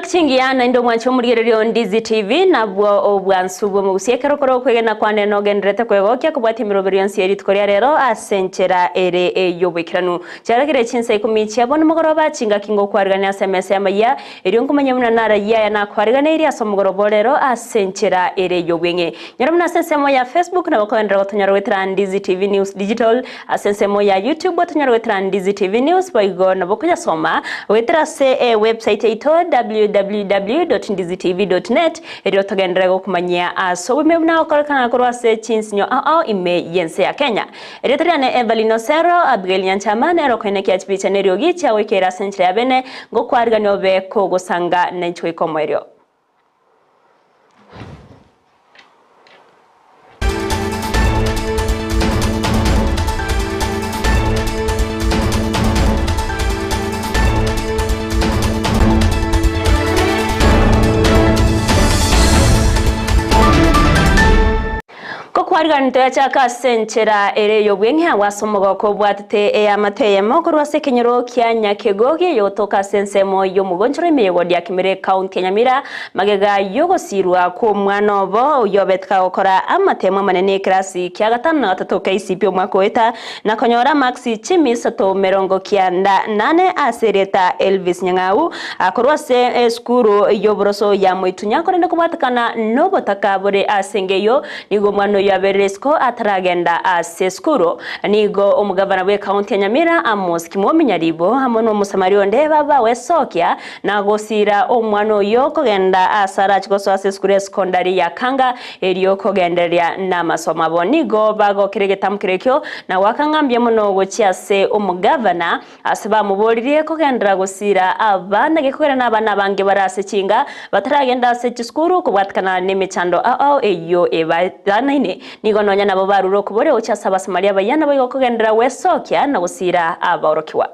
Chingaki chingiya naende omwanche omorigereria o Ndizi TV nabwo obwansu bw'omogusia ekero kore okwegena kwane nogendererete kwegokia kobwatia emeroberi yonsi ye rituko ria rero ase enchera ere ey'oboikeranu. Chiarakire chinsa ikomi chia bono mogoroba chingaki ngokwarigania ase emesa y'amayia erio nkomanya buna narayie aya nakwariganeirie ase omogoroba o rero ase enchera ere ey'obweng'e. Nyora buna ase ensemo ya Facebook nabo kogenderera gotonyora goetera Ndizi TV News Digital Ase ensemo ya YouTube otonyare goetera Ndizi TV News boigo nabo okoyasoma goetera ase e website yaito www.ndizitv.net erio togenderere gokomanyia ase oboime buna gokorekana korwa ase chinsinyo ao ao ime y'ense ya Kenya. Erieta riane Evelyn Osero, Abigail Nyanchama nere okoenekia chibicha na eriogi chiagoikeire ase enchera ya bene ngokwarigania obe kogosanga nainche goika omoerio. Kokwariganete toyachaka ase enchera ere ey'obweng'e agwo ase omogoko obwatete eamate eyemo korwa ase ekenyoro kia Nyakegogi eyogotoka ase ensemo y'omogonchoro ime y'egodi ya Kimere ekaunti ya Nyamira magega y'ogosirwa kw'omwana obo oyio obete kagokora amatemo amanene ekerasi kia gatano na gatato KCPE omwaka oeta na konyora amaksi chimi isato merongo kianda nane ase erieta Elvis Nyang'au korwa ase esukuru y'oboroso ya Moitunya korende kobwatekana nobotaka bore ase engeyo nigo omwana oyio aberire isiko ataragenda ase esukuru. Nigo omogavana bw'ekaunti ya Nyamira Amos Kimwomi Nyaribo amo n'Omosamaria onde babawesokia na gosiira omwana oyio kogenda ase arache gosoa ase esukuru ya sekondari ya Kanga Erio kogendereria namasomo abo nigo bagokera egetamkero ekio, na goaka ng'a mbuya mono gochia ase omogavana, ase bamoboririe kogenderera gosiira abana gekogera nabana abange bare ase chinga bataragenda ase chisukuru kobwatikana nemechando ao ao eyio ebaetanaine. Nigo nonya nabo barure okoboria gochia ase Abasamaria abayia naboigo kogenderera gwesokia na gosiira abaorokigwa.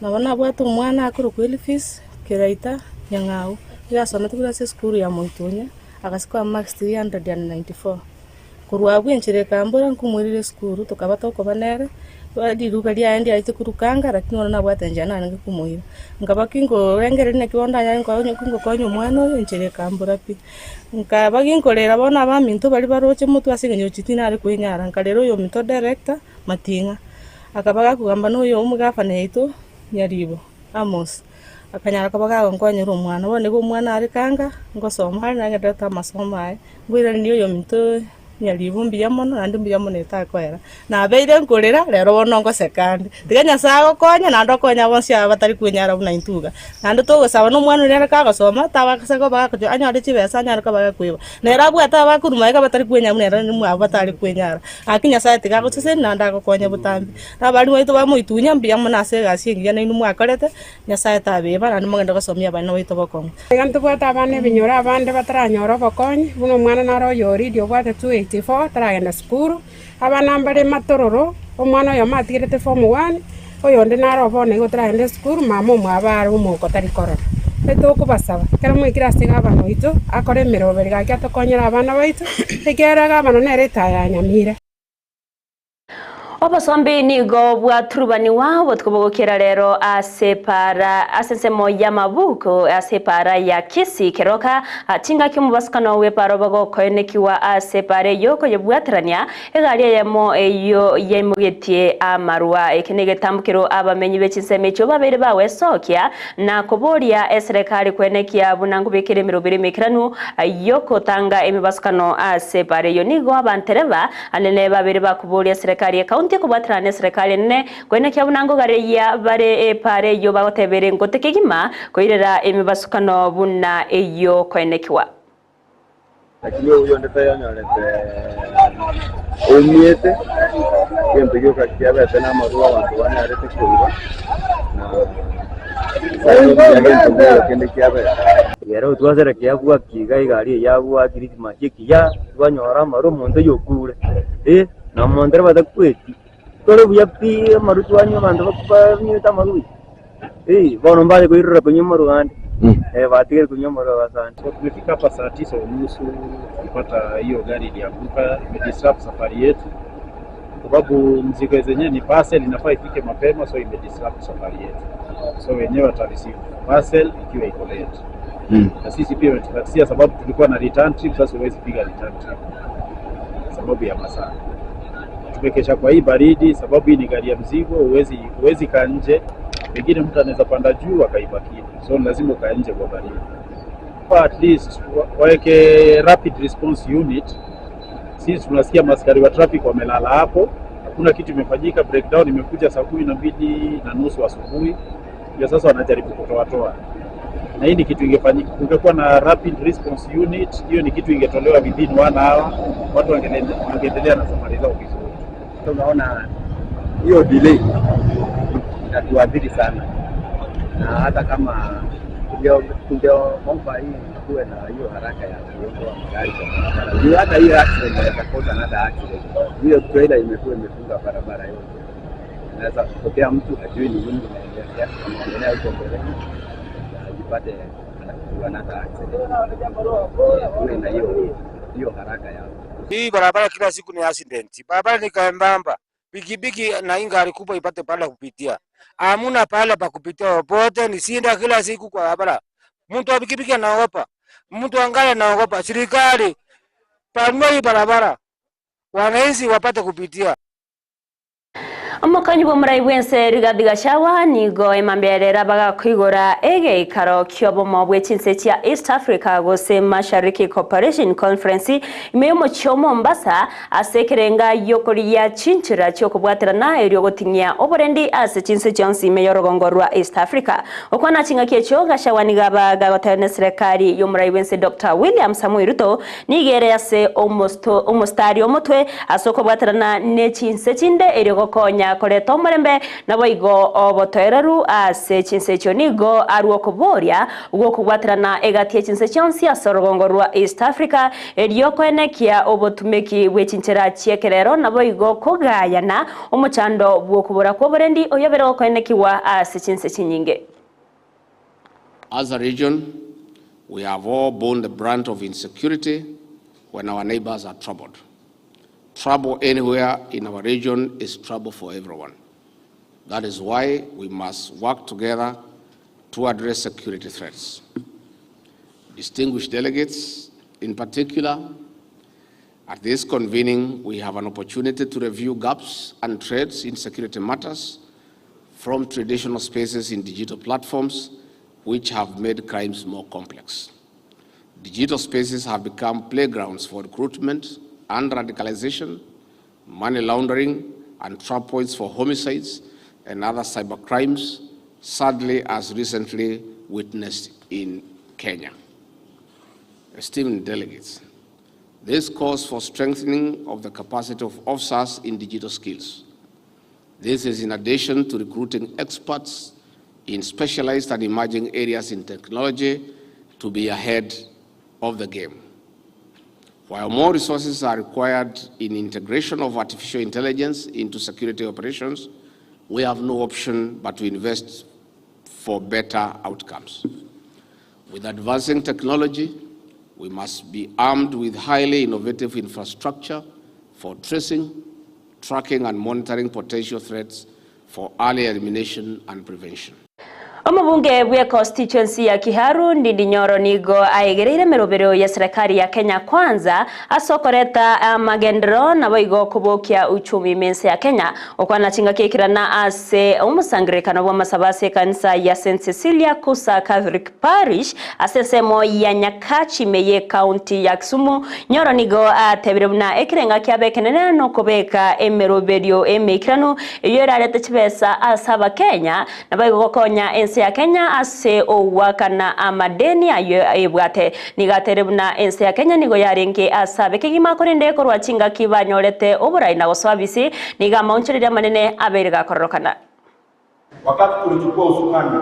Nabo nabwate omwana akorokwa Elifis Keraita Nyang'au, nigo asomete korwa ase esukuru ya Moitunya, agasikoa marks 394. Korwa abwo enchera ekambora nkomoirera esukuru tokaba tokoba nere, riruga riaye ndiarete korukanga lakini bono nabwate enchera narenge komoira. Nkaba kinkorengereria naki bono ndanyare ngokonya omwana oyo enchera ekambora pi. Nkaba ginkorera bono abaminto baria baroche motwe ase eng'encho inche tinare koenyara, nkarera oyominto director Mating'a. Akaba gakogamba noyo omogafana yaito Nyaribo, Amos, akanyara koba gagonkonyera omwana. Bono nigo omwana are kanga, ngosoma are nagendererete amasomo aye, nkoiraneria oyominto Nyaribo mbuya mono naende mbuya mono etakoera. Nabeire nkorera, rero bono ngoseka ande. Tiga Nyasaye agokonye naende okonye bonsi aba batari kwenyara buna intwe iga. Naende togosaba na omwana oria nere kagosoma, tabasa koba gakochia anyore chibesa anyare koba gakoiba. Nere abwate abakorwa magega batari kwenyara buna ere mwabo batari kwenyara. Gaki Nyasae tiga agosesenie naende agokonye botambe. Na abarimu baito bamoitunya mbuya mono ase egasi engiya nainwe mwakorete, Nyasae tabeba naende mogende gosomia abana baito bokong'u. Iga ntobwate abana ebinyoro abande bataranyora obokonyi, buna omwana nare oyo Lydia obwate 284 taragenda sukuru, abana mbare matororo, omwana oyomo atigerete form one, oyonde nare obono igo otaragenda esukuru, mama omwabo are omouko tari korora. Etokobasaba, ekero mwaikire ase gavana oito, akore emeroberi gaki atokonyere abana baito, ekiagera gavana nere etaya ya Nyamira. Obosombi nigo bwaturubaniwa obotuko bogokera rero ase epaara ase ensemo y'amabuku ase epaara ya Kisii keroka chingaki omobasukano bw'epaara obogokoenekiwa ase epaara eyio koyebwaterania Egari eyemo eyio yaimogetie amarwa. Eke negetambukero abamenyi be chinsemo echio babeire bagwesokia na koboria eserekari kwenekia buna nkobekere emeroberi emeikeranu yokotanga emebasukano ase ebara eyio. Nigo abantereba anene babeire bakoboria eserekari y'ecounty kobwaterana neserekari enene kwenekia buna nkogareyia bare ebara eyio bagoteba ere ngote kegima koirera emebasukano buna eyio koenekiwa. Lakini oyonde tayonyorete oumiete, egento gioka kiabete namarwa abanto banyarete koiba, na gento nkeiyo kende kiabete. Ekero twaserekea bwaki iga egari eyio yabwati Christmas ekiya, twanyora amarwa omonto oyio okure, eh, na omonto ere batakweti, tore buya pi amarwa twanywa abanto banywete amarwa buya. Eh, bono mbare koirora konywa amarwa ande, eh, batigire konywa amarwa abasani. So tumefika hapa saa tisa unusu tulipata hiyo gari ilianguka, imedisrupt safari yetu. Sababu mzigo zenyewe ni parcel, inafaa ifike mapema, so imedisrupt safari yetu, so wenyewe watareceive parcel ikiwa iko late na sisi pia imetukatia sababu tulikuwa na return trip. Sasa huwezi piga return trip sababu ya masaa. Tumekesha kwa hii baridi, sababu hii ni gari ya mzigo, huwezi kaa nje. Pengine mtu anaweza panda juu akaiba kitu, so lazima ukae nje kwa baridi. Kwa at least waweke rapid response unit. Sisi tunasikia maskari wa traffic wamelala hapo, hakuna kitu imefanyika. Breakdown imekuja saa 12:30 asubuhi, ndio sasa wanajaribu kutoatoa na hii ni kitu ingefanyika, kungekuwa na rapid response unit, hiyo ni kitu ingetolewa within one hour, watu wangeendelea na safari zao vizuri. Tunaona hiyo delay inatuadhiri sana, na hata kama tungeomba hii kuwe na hiyo haraka ya kuondoa magari kwa barabara, juu hata hiyo accident inaweza cause another accident. Hiyo trailer imekuwa imefunga barabara yote, inaweza kutokea mtu hajui ni nini inaendelea inaendelea huko mbeleni na ajipate anakuwa another accident. Kuwe na hiyo haraka ya Hii barabara kila siku ni accident. Barabara ni kembamba. Pikipiki na hii gari kubwa ipate pale kupitia. Hamuna pale pa kupitia popote, ni sinda kila siku kwa barabara. Mtu wa pikipiki anaogopa. Mtu wa gari anaogopa. Serikali panua hii barabara. Wananchi wapate kupitia. Omokonyi bwa omorai bwense Rigathi Gachagua nigo emamberera bagakoigora egeikaro kiobomo bwe chinse chia East Africa gose Mashariki Cooperation Conference ime y'omochie o Mombasa ase ekerenga yokoria chinchera chiokobwaterana erio goting'ia oborendi ase chinse chionsi ime y'orogongo rwa East Africa. Okwana ching'aki echio Gachagua nigo abagagotebia na serikali y'omorai bwense Dr. William Samoei Ruto nigere ase omostari omotwe ase okobwaterana ne chinse chinde erio gokonya koreta omorembe nabo igo obotoereru ase chinse echio nigo arwo okoboria gokobwaterana egati ya chinse chionsi ase orogongo rwa East Africa erio koenekia obotumeki bwe chinchera chiekerero nabo igo kogayana omochando bwokobora kwa oborendi oyobere gokoenekiwa ase chinse chinyinge. As a region, we have all borne the brunt of insecurity when our neighbors are troubled. Trouble anywhere in our region is trouble for everyone. That is why we must work together to address security threats. Distinguished delegates, in particular, at this convening, we have an opportunity to review gaps and trends in security matters from traditional spaces in digital platforms, which have made crimes more complex. Digital spaces have become playgrounds for recruitment and radicalization, money laundering, and trap points for homicides and other cyber crimes, sadly as recently witnessed in Kenya. Esteemed delegates, this calls for strengthening of the capacity of officers in digital skills. This is in addition to recruiting experts in specialized and emerging areas in technology to be ahead of the game. While more resources are required in integration of artificial intelligence into security operations, we have no option but to invest for better outcomes. With advancing technology, we must be armed with highly innovative infrastructure for tracing, tracking, and monitoring potential threats for early elimination and prevention. Omobunge bwe constituency ya Kiharu Ndindi Nyoro nigo aegereire merobero ya serikali ya Kenya Kwanza asokoreta amagendero nabo igo kubokia uchumi mense ya Kenya. Okwana chinga kekirana ase omusangirekano bwa masaba ase kanisa ya St Cecilia Kusa Catholic Parish ase ensemo ya Nyakachi meye county ya Kisumu. Nyoro nigo atebire buna ekirenga kiabekenene nokobeka emeroberio emeikirano eyo erarete chibesa ase abakenya nabo igo gokonya ense ya Kenya ase owakana amadeni ayo ebwate. Nigatere buna ense ya Kenya nigo yarenge asabe kegima korende korwa chingaki banyorete oborai na gosoa bisi niga maonchereria manene abere gakororokana. Wakati tulichukua usukani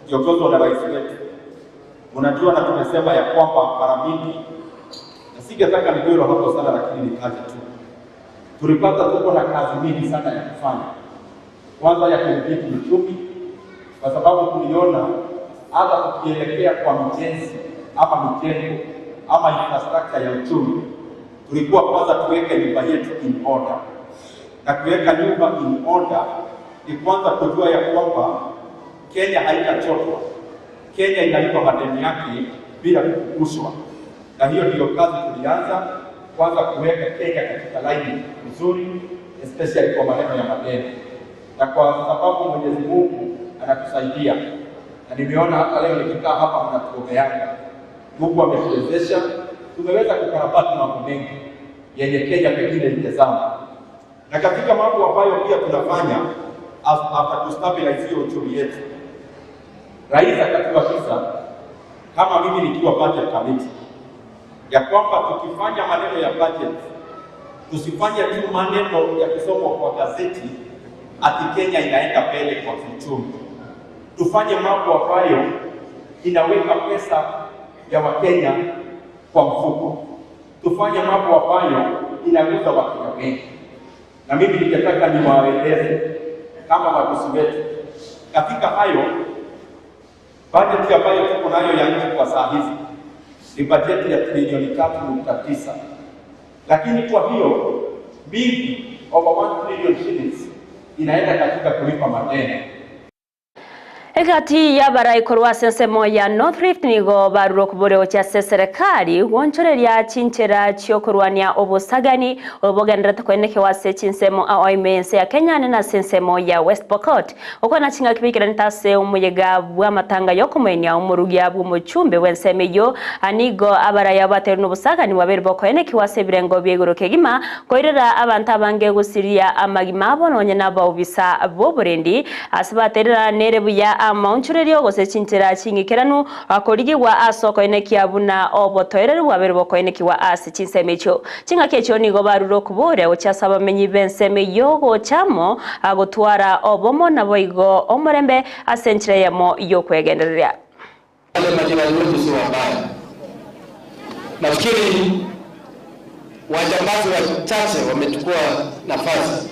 kiongozwa na rais wetu, unajua, na tumesema ya kwamba mara mingi, na singetaka nigwirwa hapo sana, lakini ni kazi tu tulipata, tuko na kazi mingi sana ya kufanya, kwanza ya kudhibiti uchumi, kwa sababu tuliona hata tukielekea kwa mijenzi ama mijengo ama infrastructure ya uchumi, tulikuwa kwanza tuweke nyumba yetu in order. na kuweka nyumba in order ni kwanza kujua ya kwamba Kenya haitachotwa. Kenya inalipa madeni yake bila kukumbushwa, na hiyo ndiyo kazi tulianza kwanza, kuweka Kenya katika laini nzuri, especially kwa maneno ya madeni, na kwa sababu Mwenyezi Mungu anatusaidia, na nimeona hata leo nikikaa hapa mnatuombeanga. Mungu ametuwezesha, tumeweza kukarabati mambo mengi yenye Kenya pengine ingezama, na katika mambo ambayo pia tunafanya after kustabilize hiyo uchumi yetu, Rais akatuagiza kama mimi nikiwa budget committee ya kwamba tukifanya maneno ya budget tusifanye tu maneno ya kusomwa kwa gazeti ati Kenya inaenda mbele kwa kiuchumi. Tufanye mambo ambayo inaweka pesa ya Wakenya kwa mfuko, tufanye mambo ambayo inaguza Wakenya wengi. Na mimi ningetaka niwaeleze kama wadosi wetu katika hayo bajeti ambayo tuko nayo ya nchi kwa saa hizi ni bajeti ya trilioni 3.9, lakini kwa hiyo mingi over 1 trillion shillings inaenda katika kulipa madeni. Egati y'abaraikorwa ase ensemo ya North Rift nigo barure okobore gochia ase eserekari gwonchoreria chinchera chiokorwania obosagani obogenderete koenekewa ase chinsemo ao ime ense ya Kenya na ase ensemo ya West Pokot. Okona ching'aki baikerante ase omoyega bwa amatanga yokomoenia omorugia bwa omochumbe bwa ensemo eywo nigo abaraya baterwe na obosagani bwabere bokoenekewa ase ebirengo bia igoro kegima koirera abanto abange gosiria amagima abo nonye na abaobisa boborendi ase baterera nere buya amaonchorerio gose chinchera ching'ikeranu akorigigwa ase okoenekia buna obotoereru bwabere bokoenekiwa ase chinsemo echio. Ching'aki echio nigo barure okobora gochia ase abamenyi b'ensemo eywo gochamo gotwara obomo nabo igo omorembe ase enchera eyemo yokwegendereria. Wale majirani wetu si wabaya. Nafikiri wajambazi wachache wamechukua nafasi.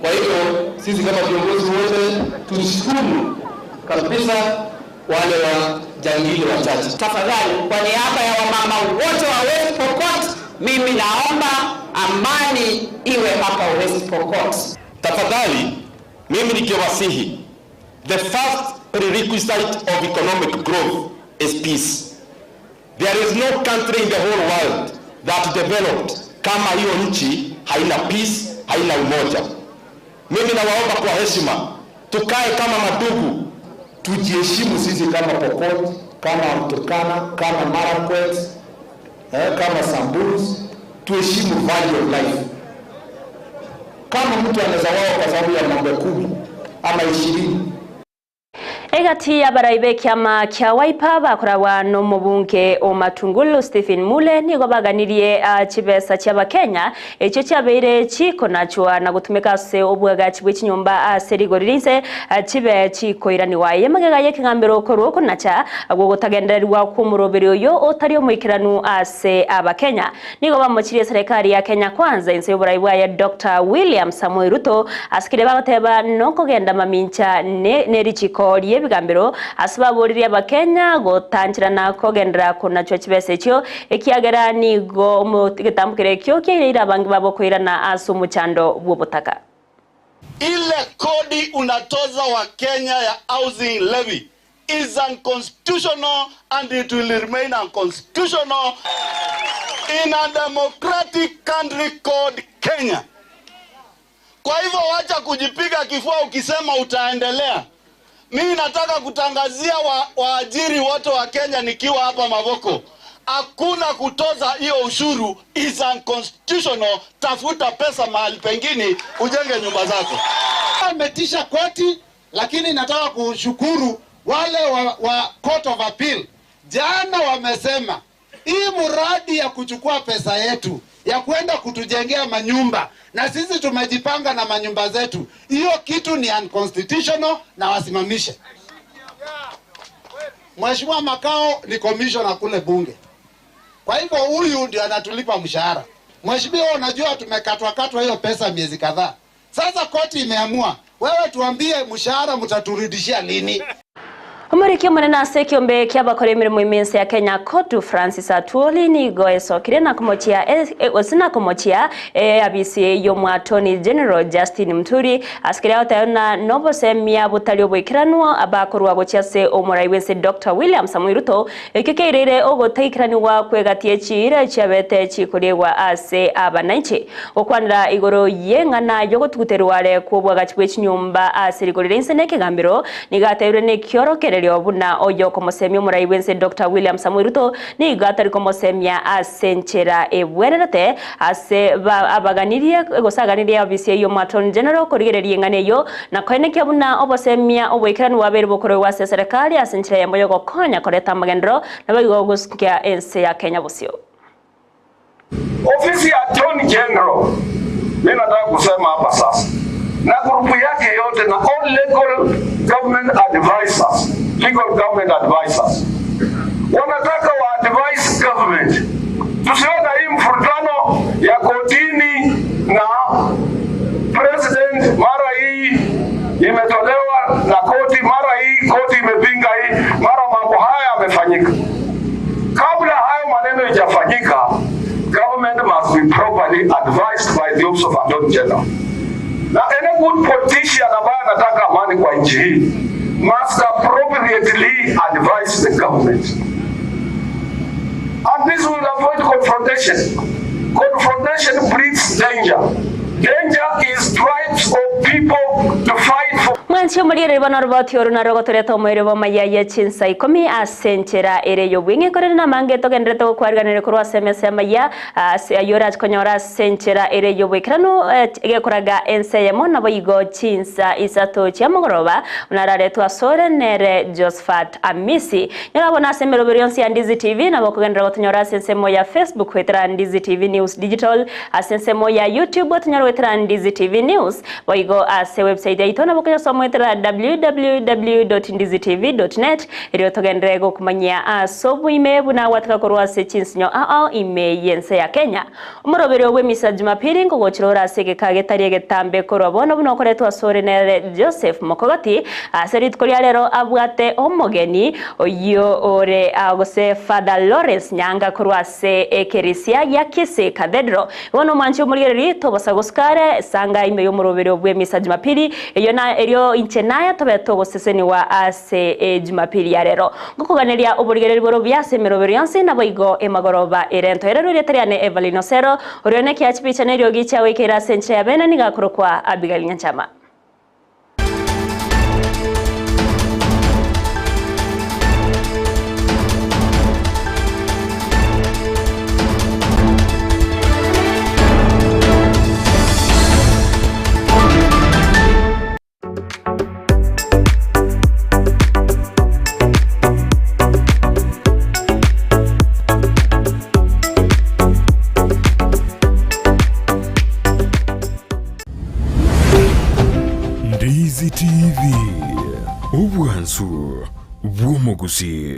Kwa hivyo sisi kama viongozi wote tushukuru kabisa wale wajangili wachache. Tafadhali, kwa niaba ya wamama wote wa West Pokot, mimi naomba amani iwe hapa West Pokot. Tafadhali, mimi nikiwasihi, the first prerequisite of economic growth is peace. There is no country in the whole world that developed kama hiyo nchi haina peace, haina umoja. Mimi nawaomba kwa heshima, tukae kama madugu, tujiheshimu sisi kama Pokot, kama Turkana, kama Marakwet, kama Samburus, tuheshimu value of life. Kama mtu anaweza wao kwa sababu ya mambo 10 ama 20. Egati abarai b'ekiama kia Wiper bakoragwa n'omobunge o Matungulu Stephen Mule nigo baganirie chibesa chi'abakenya ekio chiabeire chikonachwa na gotumeka ase obwagachi bwa chinyomba ase rigori rinse chibe chikoiraniwa yemagega y'ekegambero okorwa okonacha gogotagendererwa kwa omoroberi oyo otari omoikeranu ase abakenya. Nigo bamochirie serikali ya Kenya Kwanza ense y'oborai bwaye Dr. William Samoei Ruto asikire bagoteba nokogenda mamincha nerichiko ry'ebigambero ase baboririe abakenya gotanchirana kogendera konachwa chibesa echio ekiagera nigo egetambukero ekio kiaire abange babo koirana ase omochando bw'obotaka. Ile kodi unatoza wa Kenya ya housing levy is unconstitutional and it will remain unconstitutional in a democratic country called Kenya. Kwa hivyo wacha kujipiga kifua ukisema utaendelea. Mimi nataka kutangazia waajiri wote wa Kenya nikiwa hapa Mavoko, hakuna kutoza hiyo ushuru, is unconstitutional. Tafuta pesa mahali pengine ujenge nyumba zako. Ametisha koti, lakini nataka kushukuru wale wa Court of Appeal. Jana wamesema hii mradi ya kuchukua pesa yetu ya kwenda kutujengea manyumba, na sisi tumejipanga na manyumba zetu, hiyo kitu ni unconstitutional na wasimamishe. Mheshimiwa Makau ni commissioner kule bunge, kwa hivyo huyu ndio anatulipa mshahara. Mheshimiwa, unajua tumekatwa katwa hiyo pesa miezi kadhaa sasa. Koti imeamua, wewe tuambie mshahara mtaturudishia lini? Omoriki omonene ase ekiombe ki'abakora emeremo ime ense ya Kenya Kotu Francis Atwoli nigo esokire na komochia gose na komochia eabisi y'Omoattorney General Justin Muturi ase keria agoteba buna nobosemia botari oboikeranu bakorwa gochia ase omorai bw'ense Doctor William Samoei Ruto ekio kiaireire ogotaikeranigwa kw'egati ye chiira chiabete chikoriegwa ase abananchi. Gokwanera igoro y'eng'ana y'ogotuguterwa are kw'obwagachi bwe chinyomba ase rigori ri'ense na ekegambero, nigo atebirie nekiorokererio buna oyokomosemia omorai bw'ense Doctor William Samoei Ruto nigo atari komosemia ase enchera ebwenerete ase abaganirie gose aganirie ofisi y'Omoattorney General korigereria eng'ana eyio na koenekia buna obosemia oboikeranu bwabeire bokorwegwa ase eserekari ase enchera eyemo y'ogokonya koreta amagenderero naboigo gosukia ense ya Kenya bosio. Ofisi ya Attorney General, mi nataka kusema hapa sasa, na grupu yake yote na all legal government advisors, legal government advisors wanataka wa advise government, tusiwe na hii mfurutano ya kotini na president, mara hii imetolewa na koti, mara hii koti imepinga hii, mara mambo haya yamefanyika. Kabla hayo maneno ijafanyika, government must be properly advised by the office of Attorney General. Na any good politician ambaye anataka amani kwa nchi hii must appropriately advise the government. And this will avoid confrontation. Confrontation breeds danger. Danger is tribes of people to fight for. Mwanche omoriereri bono oroboti oro naro gotoreta omoerio bw'amaya ye chinsa ikomi ase enchera ere y'obweng'e korende namange togenderete gokwariganeria korwa ase emesa y'amaya ase ayio orache konyora ase enchera ere y'oboikeranu egekoraga ensa eyemo naboigo chinsa isato chiamogoroba buna araretwe asore nere Josephat Amisi. Nyora bono ase emeroberi yonsi ya Ndizi TV nabo okogenderera gotonyora ase ensemo ya Facebook goetera Ndizi TV News Digital ase ensemo ya YouTube otonyore goetera Ndizi TV News Boigo ase website yaito nabo okonyosoma goetera www.ndizitv.net erio togenderere gokomanyia ase oboime buna gwateka korwa ase chinsinyo ao ime y'ense ya Kenya. Omoroberio bw'emisa Jumapili nkogochira ore ase egeka getari egetambe korwa bono buna okoretwa asore nere Joseph Mokogoti ase rituko ria rero abwate omogeni oyio ore gose Father Lawrence Nyanga korwa ase ekerisia gia Kisii Cathedral. Bono omwanche omorigererie, tobosa gosuka are sanga ime y'omoroberio bw'emisa Jumapili eyio na erio inche naye tobe togosesenigwa ase Ejumapili ya rero. Ngokoganeria oborigereria bore obuya ase emeroberio yonsi naboigo emagoroba ere ntoererwe erieta riane Evelyn Osero, oria one ekiachi picha na eriogi chiagoikeire ase enchera ya bene nigo akorokwa Abigail Nyanchama. Ndizi TV, obwansu bw'omogusii.